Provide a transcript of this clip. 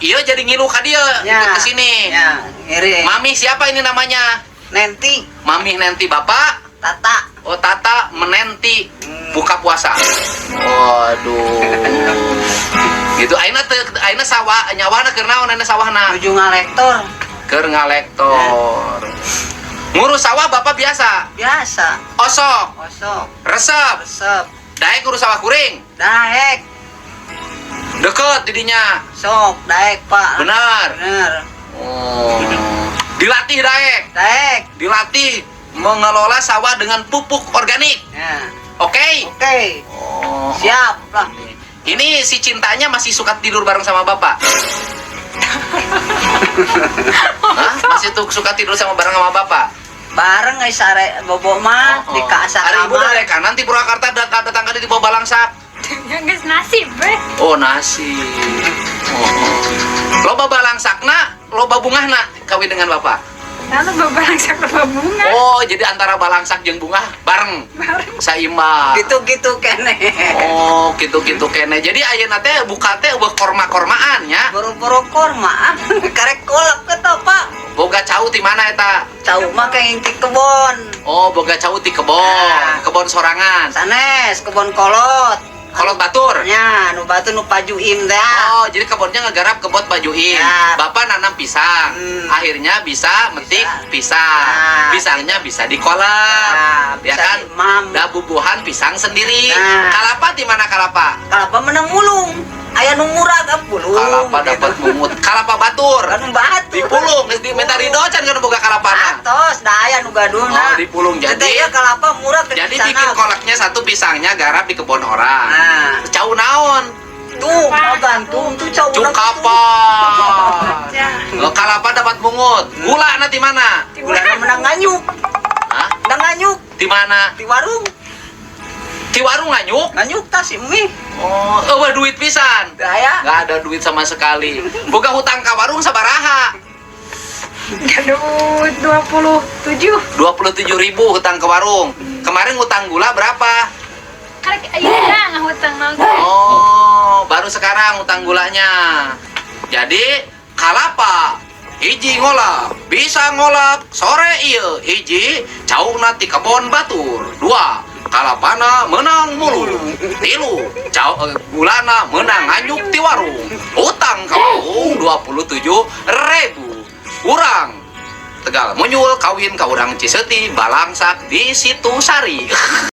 Iya, jadi ngilu ka dieu, Ya. ikut ke sini. Ya, ngiring. Mami siapa ini namanya? Nenti. Mami Nenti, Bapak? Tata. Oh, Tata menenti buka puasa. Waduh. Gitu ayeuna teu, ayeuna sawah nyawana keur naon ayeuna sawahna? Nuju ngalektor. Keur ngalektor. Ngurus sawah Bapak biasa? Biasa. Osok, Osok. Resep, Resep. Daek ngurus sawah kuring. Daek. Deket didinya. Sok, daek, Pak. Benar. Bener. Oh. Dilatih daek. Daek. Dilatih mengelola sawah dengan pupuk organik. Ya. Oke? Oke. Oh. Siap lah. Ini si cintanya masih suka tidur bareng sama Bapak? Hah? Masih tuh suka tidur sama bareng sama Bapak? Bareng guys, sare bobo mah Oh. di kaasa Ari ibu kamar. dari kanan di Purwakarta datang datang di bawah balangsak. Ya geus nasib we. Oh, nasi. Oh. Loba balangsakna, loba bungahna kawin dengan Bapak. Lalu babalangsak loba bunga. Oh, jadi antara balangsak jeung bungah bareng. Bareng. Saimbang. Gitu-gitu keneh. Oh, gitu-gitu keneh. Jadi ayeuna teh buka teh euweuh korma-kormaan nya. Boro-boro korma, karek kolak eta, Pak. Boga cau ti mana eta? Cau mah kenging ti kebon. Oh, boga cau ti kebon, Nah. Kebon sorangan. Sanes kebon kolot. Kolot batur. Nya, nu batu nu pajuin teh. Oh, jadi kebonnya ngegarap kebon pajuin. Ya. Bapak nanam pisang. Akhirnya bisa metik Bisa. Pisang. Nah. Pisangnya bisa dikolak. Nah, ya bisa kan? Dimam. Da bubuhan pisang sendiri. Nah. Kalapa di mana kalapa? Kalapa menang mulung. Aya nu murah ka pulung. Kalapa dapat mungut. Kalapa batur. Kan batu. Dipulung, geus diminta ridho can kan boga kalapana. Atos, da aya nu gaduhna. Oh, dipulung. Jadi- Jadi ya kalapa murah ke Jadi sana. bikin kolaknya satu, pisangnya garap di kebun orang. Nah. Cau naon? Tuh, oh, gantung tuh cau. Cukapa. Ya. Oh, kalapa dapat mungut. Gula nanti mana? Gula menang nganyuk. Hah? Menang nganyuk Di mana? di warung. Di warung nganyuk? Nganyuk tas si mie. Oh, euweuh duit pisan. Daya. Nggak ada duit sama sekali. Boga hutang ka warung sabaraha? Aduh, 27. 27 ribu hutang ke warung. Kemarin hutang gula berapa? Karek ayeuna ngahutang oge. Oh, baru sekarang hutang gulanya. Jadi kalapa hiji ngolak, bisa ngolak sore ieu, hiji cauna ti kebon batur, dua kalapana menang mulung, tilu cau, gulana menang nganyuk ti warung, hutang ka warung 27 ribu. Urang Tegal Munyul kawin ka urang Ciseuti balangsak di Situ Sari.